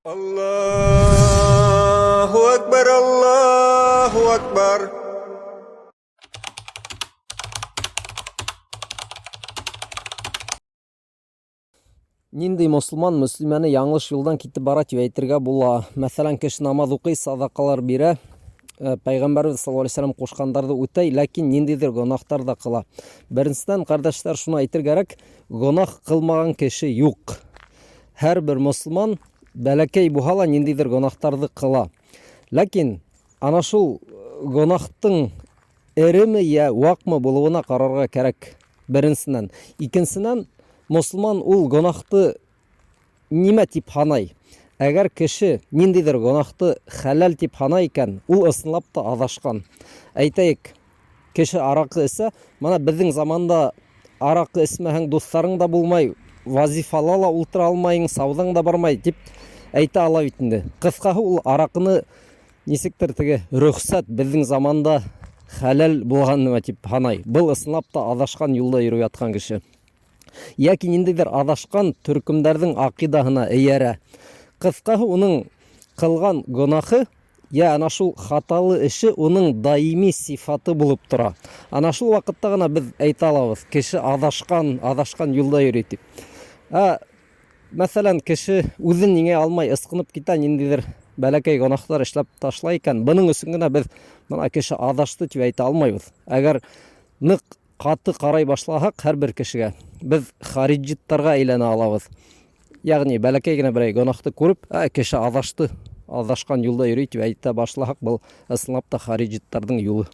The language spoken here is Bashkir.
Аллаһу әкбәр, Аллаһу әкбәр! Ниндәй мосолман мөслимәне яңылыш юлдан китеп бара дип әйтергә була? Мәсәлән, кеше намаз укый, садакалар бирә, э, Пәйгамбәрбез саллаллаһу алейһи вәсәлләм кушканнарны үтәй, ләкин ниндидер гөнаһтар да кыла. Беренчедән, кардәшләр, шуны әйтергә кирәк, гөнаһ кылмаган кеше юк. Һәрбер мосолман бәләкәй булһа ла ниндидер гөнаһтарҙы ҡыла. Ләкин ана шул гөнаһтың эреме йә ваҡмы булыуына ҡарарға кәрәк, беренсенән. Икенсенән, мосолман ул гөнаһты нимә тип һанай? Әгәр кеше ниндидер гөнаһты хәләл тип һанай икән, ул ысынлап та аҙашҡан. Әйтәйек, Кеше аракы эсә. Мына беҙҙең заманда аракы эсмәһәң, дуҫтарың да булмай, вазифала ла ултыра алмайың, сауҙаң да бармай тип әйтә ала бит инде. Ҡыҫҡаһы, ул аракыны нисектер теге рөхсәт беҙҙең заманда хәләл булған нәмә тип һанай. Был ысынлап та аҙашҡан юлда йөрөп ятҡан кеше. Йәки ниндәйҙер аҙашҡан төркөмдәрҙең аҡидаһына эйәрә. Ҡыҫҡаһы, уның ҡылған гонахы йә ана шул хаталы эше уның даими сифаты булып тора. Ана шул ваҡытта ғына беҙ әйтә алабыҙ, кеше аҙашҡан, аҙашҡан юлда йөрөй тип. Ә мәҫәлән, кеше үҙен еңә алмай ысҡынып китә, ниндәйҙер бәләкәй гөнаһтар эшләп ташлай икән, бының өсөн генә беҙ бына кеше аҙашты тип әйтә алмайбыҙ. Әгәр ныҡ ҡаты ҡарай башлаһаҡ һәрбер кешегә, беҙ хариджиттарға әйләнә алабыҙ. Ягъни бәләкәй генә берәй гөнаһты күреп, ә кеше аҙашты, аҙашҡан юлда йөрөй тип әйтә башлаһаҡ, был ысынлап та хариджиттарҙың юлы.